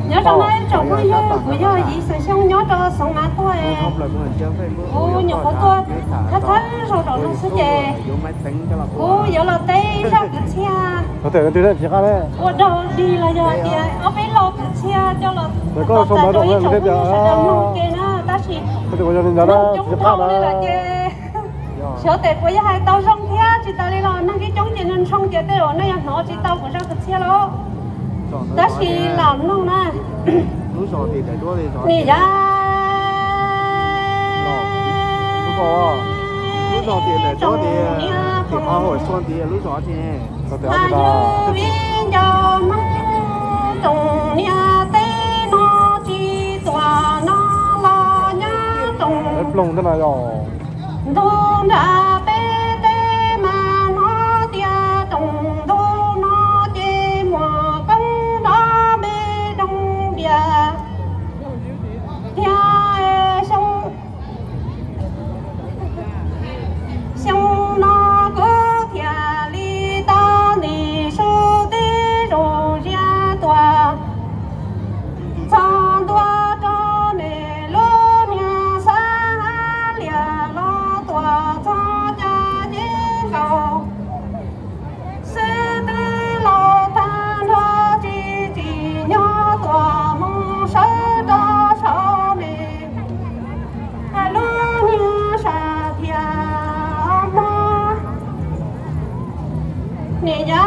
Nyob zoo na tsoom phooj ywg, kuv yog Yiv Xeem Xyooj nyob rau Xeev Mav tuaj. Kuv nyuam qhuav tuaj thawj thawj zaug rau no xwb ces kuv yuav los teb zaj kwv txhiaj ua dog dig los yog tias ob peb lo kwv txhiaj coj los txais rau ib tsoom phooj ywg sawv daws mloog ua ke na, tab sis mloog coob coob li lawm ces xyov tes puas yog hais tau zoo thiab tsis tas li los neeg coob coob ces nws ntshoo ces tej zaum nej yuav hnov tsis tau kuv zaj kwv txhiaj lauj. Tab sis lam mloog na. Nim yav tsoom niam Hmoob, tsoom niam teb no tsis tuam no los nyob tsoom ntug nram peb teb mas no tias tsoom ntug no ces muaj koob nrov npe doog dias thiab xyoo Xyoo no kuv thiaj li tau ntim su tib zus ziab tuaj txog ntua rau nej lub niag xab lias los tuaj txog caj ces nkaus xwb twb los tag nrho tsis tsim nyog tuaj mus sawv rau saum nej lub niag sam thiaj mob. Niam yau,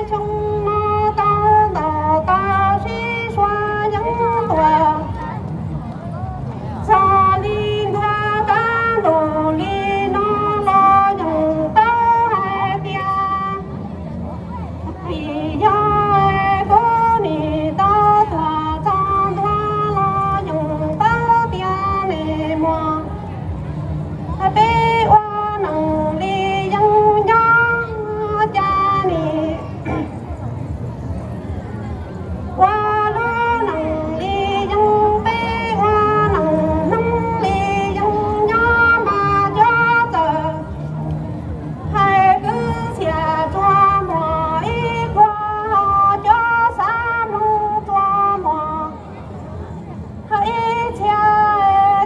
xyoo no tau ntaus tau sib suav yeeb tuaj txog li ntua qab ntuj li no los yeej tau hais tias vim yog kuv nim tau tuaj txog ntua los yeej tau tias nej muaj peb ua neej li yeej nyob cas nim ua lub neej li yeej peb ua neej hnub li yeej nyob mas cov txawm hais kwv txhiaj txuas muag ib pluag ho cov xav mloog txuas muag ho ib txhia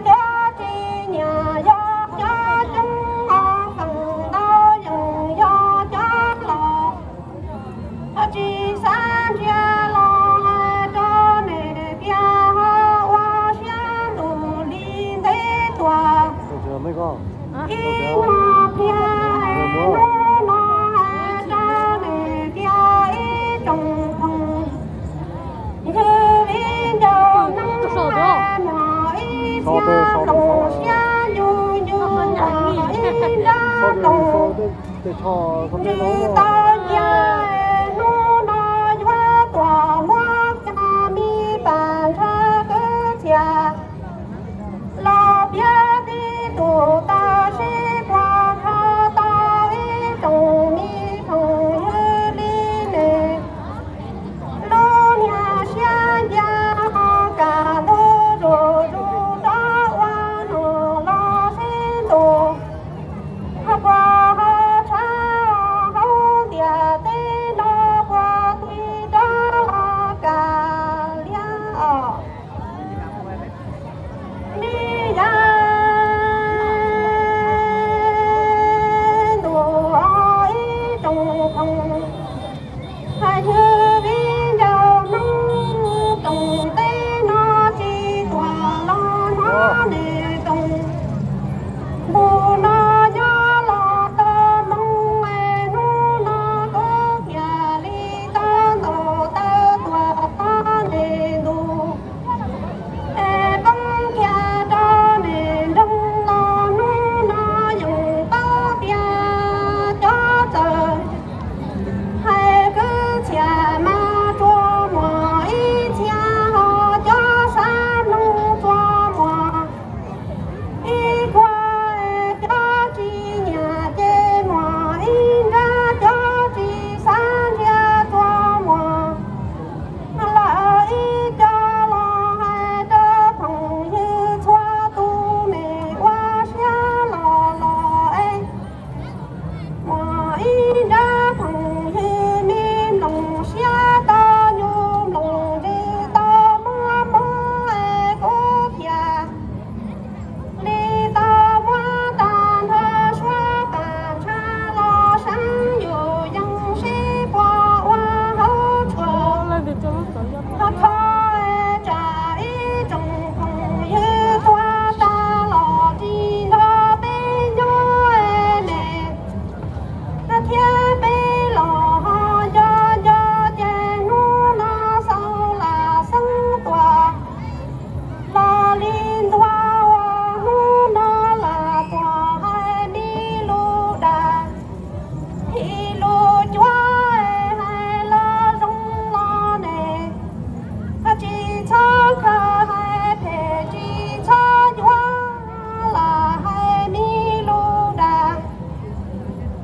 cov tsis nyiam yog cov coob ho feem ntau yeej yog cov laus ho tsis xav ntsia los hais rau nej tias ho ua siab ntuj li ntev tuaj ib nyuag pliag hnub no hais rau nej tias ib tsoom phooj ywg li ncauj neeb muaj ib txhia nplooj siab ncu ncu ib nrab nplooj nws tau cia hnub no yuav tuaj muab cov me pas ntsha kwv txhiaj los piav tib tug tau sib puag kho tau ib tsoom me phooj ywg li nej lub niag siab ncaj ho kaj ntug zuj zus rov ua neeg los sib ntuj ho puag ho tshav hauv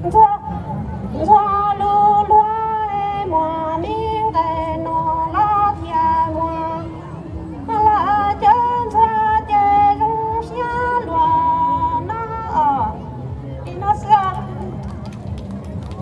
Nquag